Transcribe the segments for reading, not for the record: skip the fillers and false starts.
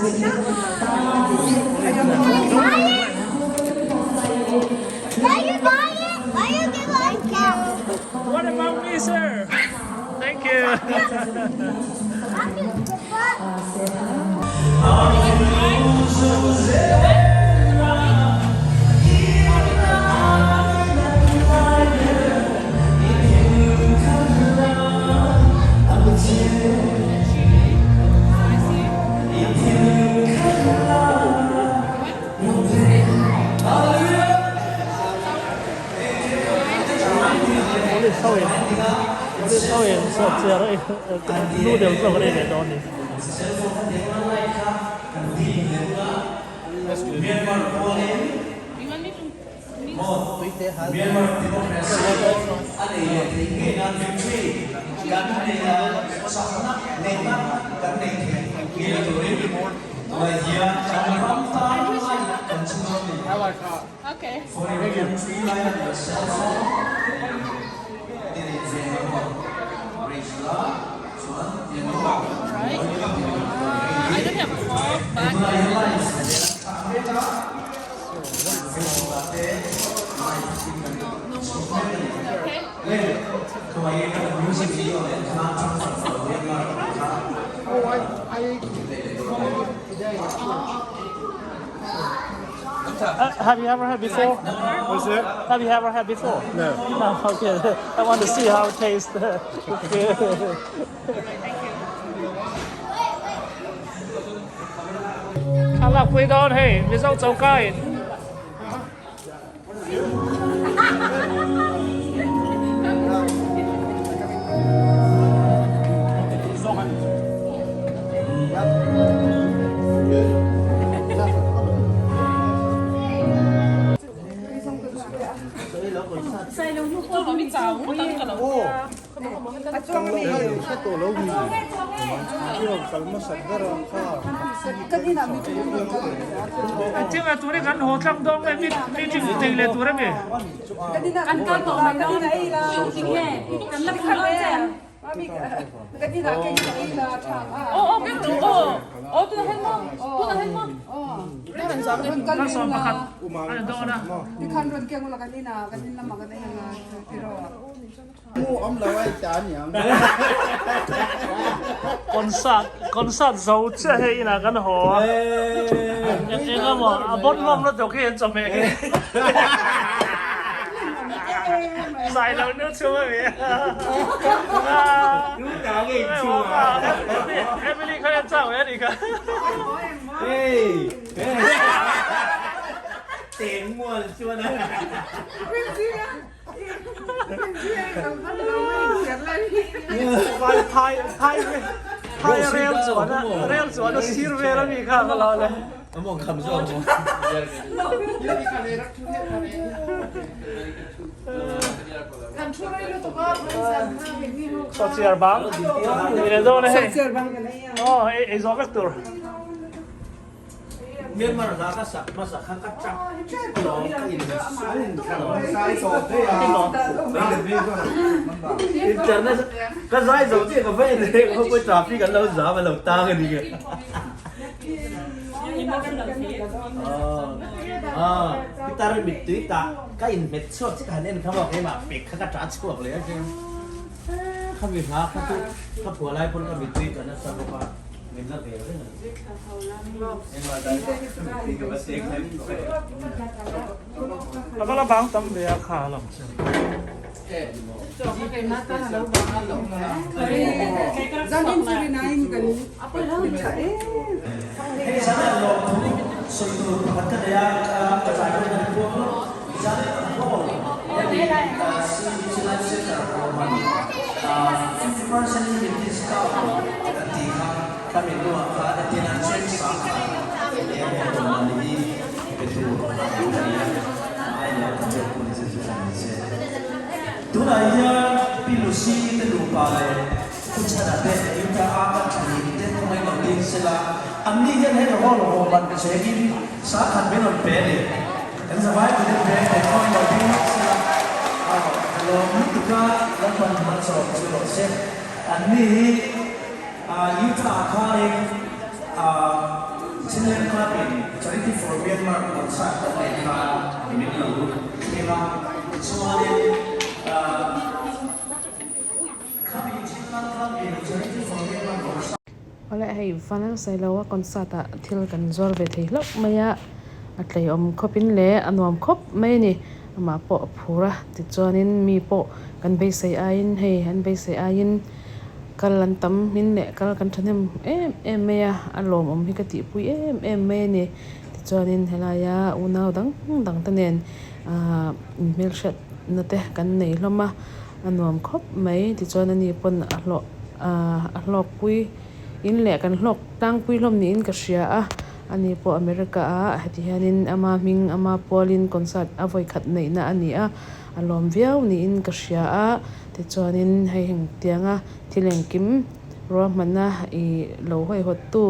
Buy it? Buy it? Buy it? Give us cow. What about me, sir? Thank you. Police ho in Police ho in sawhchiar nu deuh zawk an ei leh dawn a ni. Have you ever had before? What's that? Have you ever had before? No. No, okay. I want to see how it tastes. A lakpui dawn hei, Mizo choka in. Chunga tur hi kan haw tlang dawn nge meeting tei leh tur ami? Sawm pakhat a ni dawn a. Concert concert zo chiah hei inah kan haw a eng eng emaw a bon hlawm lutuk hi an chawhmeh khi zai lo nu chhung a mi Emily kha hian chau e a nih kha. Phai rel chuan a rel chuan a sir vel a mi kha ka lo le. Sawhchiar bang ni leh dawn a hei. Aw ei zawh vek tur. Myanmar hla ka sak hmasa kha ka chak lawng ka in Internet ka zai zo chiah ka va en leh khaw pawh traffic an lo zam an lo tang a ni nge Pitar mittui tah ka in hmet chhuak chiah ka han en kha maw keimah pek kha ka ta chhuak leh a sia khami hla kha chu ka phuah lai pawn ka mittui ka nasa bawk a min la ve reng a ni. A va la bang tam ve a kha lam chu. Khami hnuah khan a tin a cheng sang kha eng emaw rawng a ni hi petu a ni a, ai leh ka pek pawh ni se chu ni se. Tunah hian Pi Lucy te nupa leh Pu Chhana te Utah a kan thanin te kawngin lo ding sela, anni hian heng hall haw man chengin sangkhat min rawn pe a ni. Kan zavai turin veng te kawngin lo ding lawk sela, aw ka lawm lutuk a, Lalpan hmanchawm chu rawh se. Anni hi Utah ah khanin. Myanmar concert kan neih khan min lo thleng a, tichuanin khami thil khan Charity for Myanmar concert. Awle hei Vanal Sailoa concert ah thil kan zuar ve thei hlauh mai a, a tleiawm khawp in leh a nuam khawp mai a ni, amah pawh a phur a tichuanin mi pawh kan beisei aiin hei an beisei aiin kal an tam in leh kal kan thahnem em em mai a, a lawmawm hi ka tihpui em em mai a ni tichuanin helaia unau dang dang te nen ahh inhmelhriat na te kan nei hlawm a a nuam khawp mai tichuan ani pawn a hlawh ahh a hlawkpui in leh kan hlawk tlangpui hlawm niin ka hria a ani pawh America ah heti hianin ama hming ama pualin concert a vawi khat neihna a ni a a lawm viau niin ka hria a tichuanin hei heng tianga thil engkim ruahmanna ih lo hawihawt tu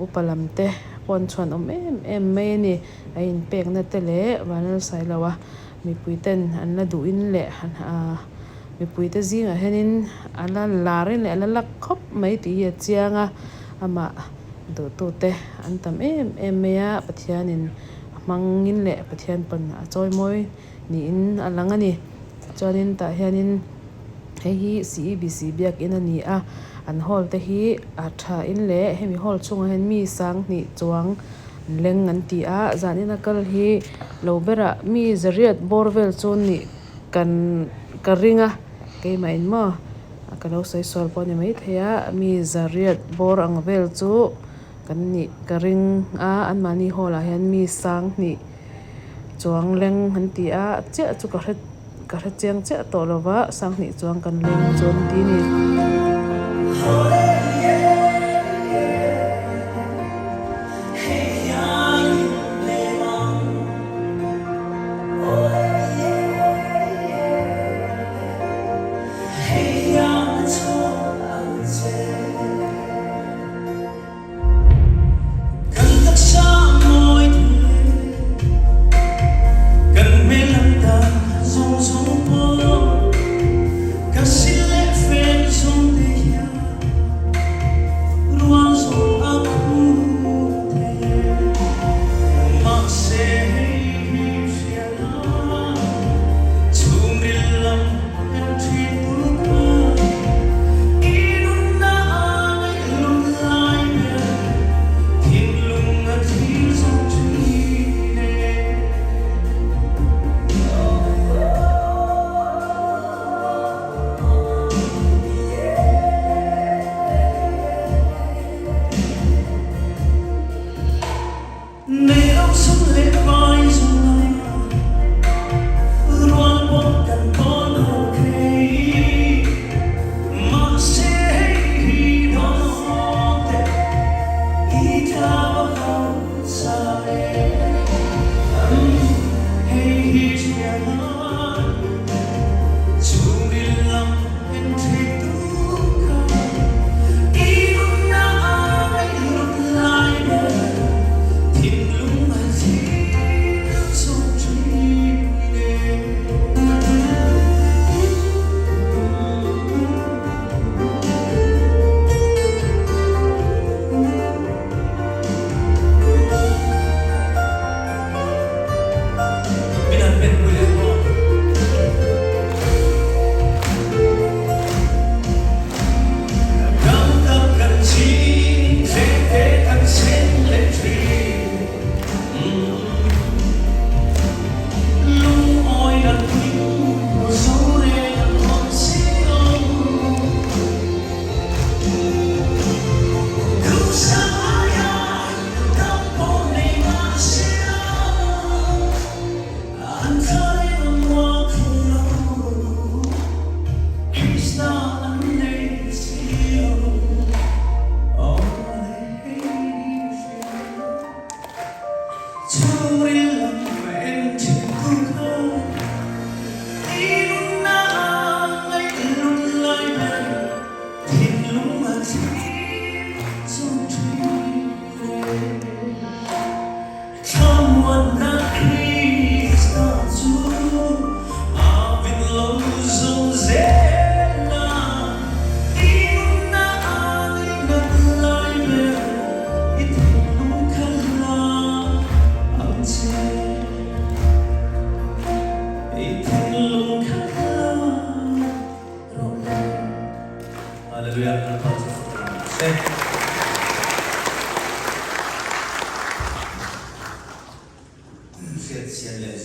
upa lam te pawh an chhuan awm em em mai a ni a inpekna te leh Vanlalsailoa mipui ten an la duhin leh ahh mipui te zingah hianin a la lar in leh a la lak khawp mai tih hi a chiang a amah duhtu te an tam em em mai a Pathianin a hmangin leh Pathian pawn a chawi mawi niin a lang a ni chuanin tah hianin hei hi C E B C biakin a ni a an hall te hi a tha in leh hemi hall chhungah hian mi sanghnih chuang an leng an ti a zanin a kal hi lo berah mi zariat bawr vel chu nih kan ka ring a keimah in maw ka lo sawi sual pawh a ni maithei a mi zariat bawr ang vel chu kan nih ka ring a anmahni hall ah hian mi sanghnih chuang leng an ti a chiah chu ka hre ka hre chiang chiah tawh lo va sanghnih chuang kan leng chu an ti a ni.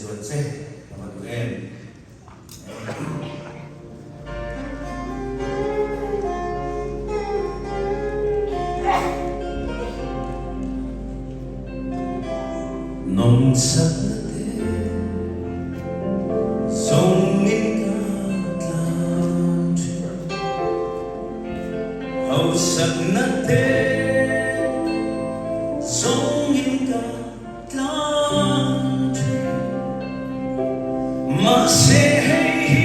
chuan che ka va duh em. Nawmsakna te zawngin ka tlan thin, hausakna te zawngin ka tlan thin. Mahse hei hi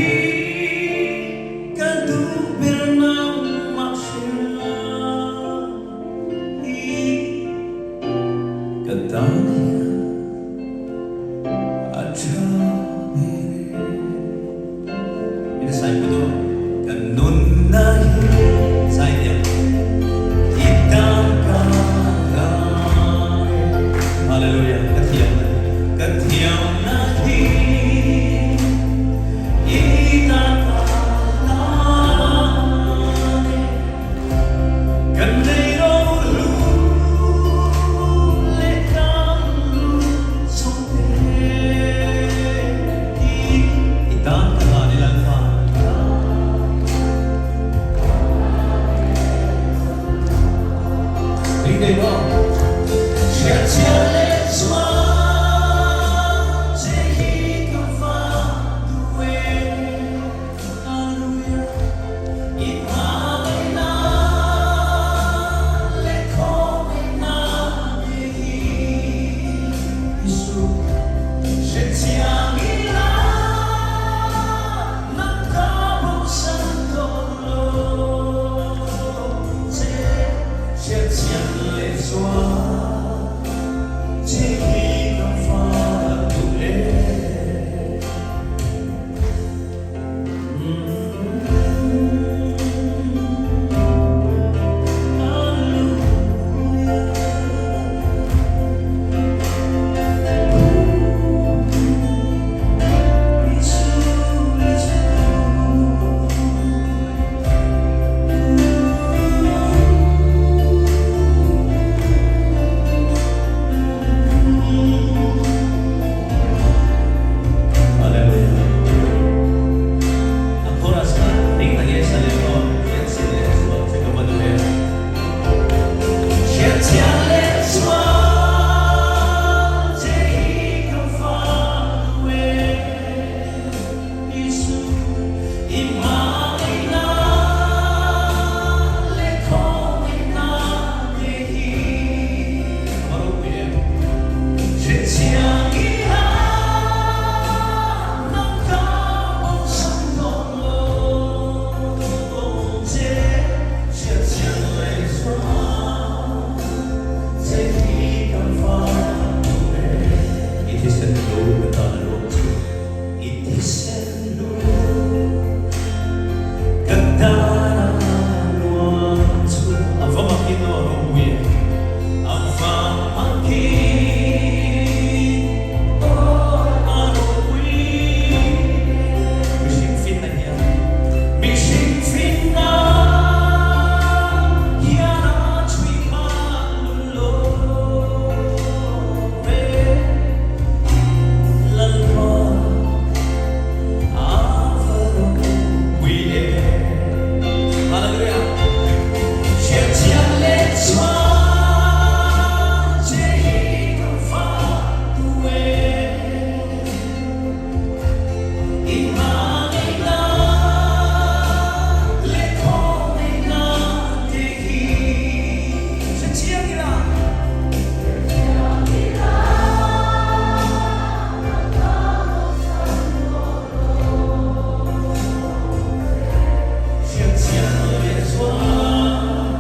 ka duh ber nangmah hria hi ka tan hian a tha ber e. Ina sai pawh dawn ka nunna hi sai nia i tan ka ngai e. Hallelujah ka thiamna hi ka thiamna hi i tan ka ngai e. Kan nei ro hlu leh kan zawng te hi i tan ka ngai e Lalpa i tan. Ring nei maw? Hriatchhiah leh chuan che hi ka va duh e. Hallelujah i hmangaihna leh khawngaihna te hi Isu hrethiam ila nang ka bosan dawn lo che hriatchian leh chuan che hi ka fa duh e. Hallelujah. A chorus kha ring tak in sa leh aw, hriatchhiat leh chuan che ka va duh em. Hriatchhiat leh chuan che hi ka va duh em. Isu i hmangaihna leh khawngaihna te hi ka va ropui em. Hrethiam i ha nang ka awmsam dawn lo che hriatchian leh chuan che hi kan va duh e. I thisen lu ka tan a luang chu. I thisen lu ka tan a luang chu. A va makin aw ropui e. A va makin aw a ropui. Mihring finna hian mihring finna hian a chhui phak lul lo ve. Lalpa a va ropui e. Hallelujah. Hriatchian leh chuan che hi ka va duh e. I hmangaihna leh khawngaihna te hi hrechiang ila. Hriatchian leh chuan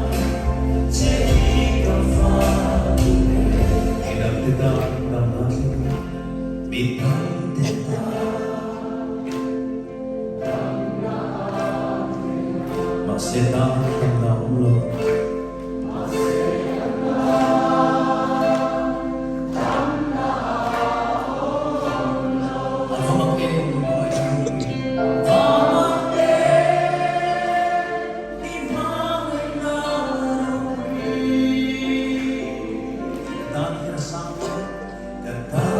che hi ka va duh e. Midang te tan damna thleng, midang te tan. Mahse tan damna awm lo. A va mak em va mak em i hmangaihna ropui ka tan hian a sang che ka tan.